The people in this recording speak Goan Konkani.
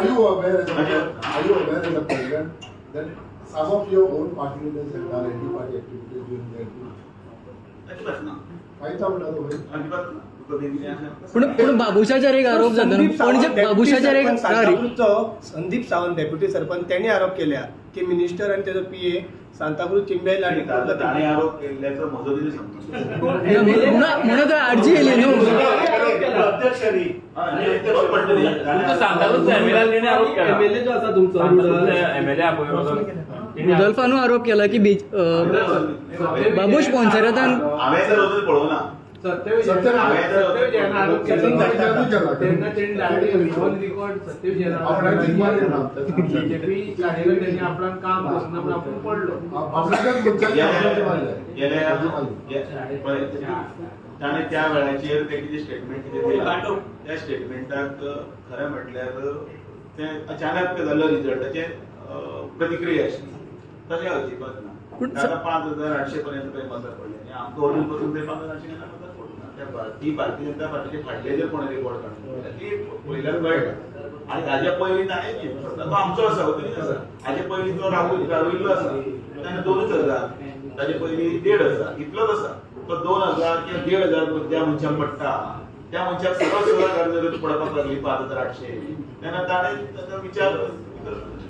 Are you aware as a, are you aware as a president that some of your own party leaders have done anti-party activities during their tour? अजिबात ना. माहिती म्हणटा तो अजिबात ना. तुका बेगीन आसा. पूण पूण बाबुशाचेर एक आरोप जाता न्हू. संदीप सावंत पणजे डेप्युटी बाबुशाचेर एक सरपंच सॉरी सांताक्रूजचो संदीप सावंत डेप्युटी सरपंच त्यांनी आरोप केल्या की मिनिस्टर आणि त्याचो पीए सांताक्रूज चिंबेल आणि ताणें आरोप केल्ल्याचो म्हजो कितें संबंद? म्हणून म्हणून आरजी येयली न्हू. तुमचा एमएलए आरोप केला. एमएलए जो आसा तुमचो रुडल एमएलए रुदोल्फानू आरोप केला की बाबूश पॉन्सेरातान हांवें जर अजून पळोवना. सत्यविजयान आरोप केला तेन्ना तेणी डायरेक्ट ऑन रिकॉर्ड सत्यविजयान बीजेपी त्यांनी आपणाक काम करूंक ना म्हणून आपूण पडलो. ताणें त्या वेळाचेर ते कितें स्टेटमेंट कितें दिलां त्या स्टेटमेंटाक खरें म्हटल्यार तें अचानक जाल्लो रिजल्टाचें प्रतिक्रिया आशिल्ली. तशें अजिबात ना. पूण आतां 5800 पर्यंत पळय मतां पडली आनी आमकां अजून पसून ते 5800 केन्ना मतां पडूंक ना. त्या ती भारतीय जनता पार्टीचे फाटले जर कोणें रिकॉर्ड काडलो जाल्यार ती पयल्यार कळटा. आनी ताजे पयलीं ताणें तो आमचो आसा, ओपिनियन आसा. हाजे पयलीं तो राविल्लो आसा, ताणें 2,000, ताजे पयलीं 1,500, इतलोच आसा. तो 2,000 किंवा 1,500 ज्या मनशाक पडटा त्या मनशाक सरळ सरळ जर पडपाक लागली 5800 तेन्ना ताणें ताचो विचार